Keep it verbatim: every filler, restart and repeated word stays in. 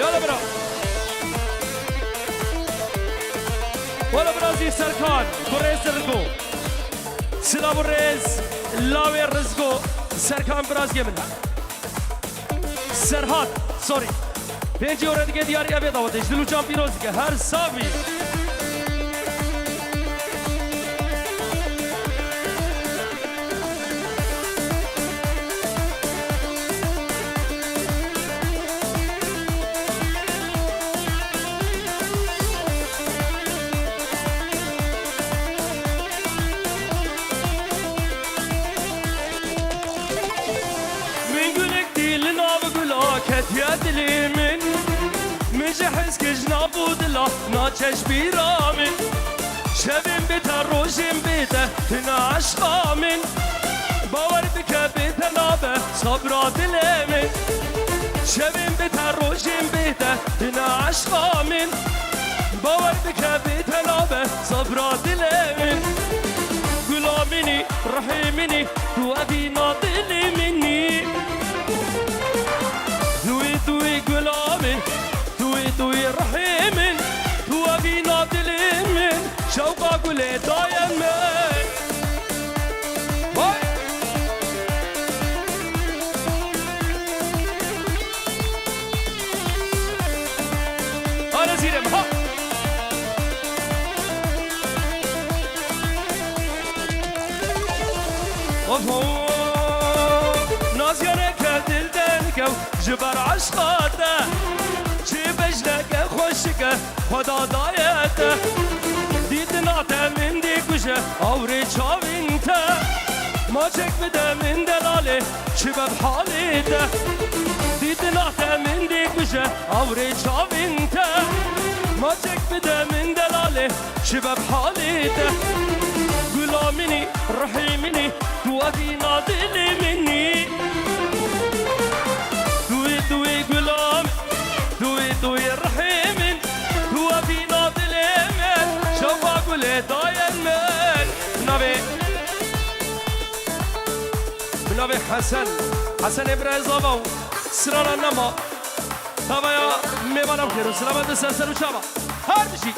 Yala bira. Wala birazî Serkan, kurê Zirgo. Silav û rêz, lawê Rizgo, Serkan biraziyê min. Serhat, sorry. Pêncî ore dike diyarî evê dawetê. Ji dil û can pîroz dike. Her sax bî. Min gulek dî li nav gula ketiye dilê min. Min ji hez kir ji nav û dila naçe ji bîra min. Şevên bê te rojên bê te tune eşqa min. Bawer bike bê te nabe sabra dilê min. Şevên bê te rojên bê te tune eşqa min. Bawer bike bê te nabe sabra dilê min. Gula min î, rihê min î, tu evîna dilê min î. Tu î, tu î gula min, tu î, tu î rihê min, tu evîna dilê min, şewqa gulê dayê min. Vay! Are zîrê min, ha! Of, of. Naziyane ke dil derkew ji ber eşqa te. Çi bejneke xweşike Xweda daye te. Dîtina te min dikuje awrê çavên te. Maçek bide min delalê çi be bi halê te. Dîtina te min dikuje awrê çavên te. Maçek bide min delalê çi be bi halê te. Gula min î, rihê min î, tu evîna dilê min î. Tu î, tu î gula min, tu î, tu î rihê min, tu evîna dilê min, şewqa gulê dayê min. Bi navê, bi navê Hesen, Hesenê birayê zava û sirana nema. Tavaya mêvana bi xêr û selamet, ser ser û çava. Her bijî.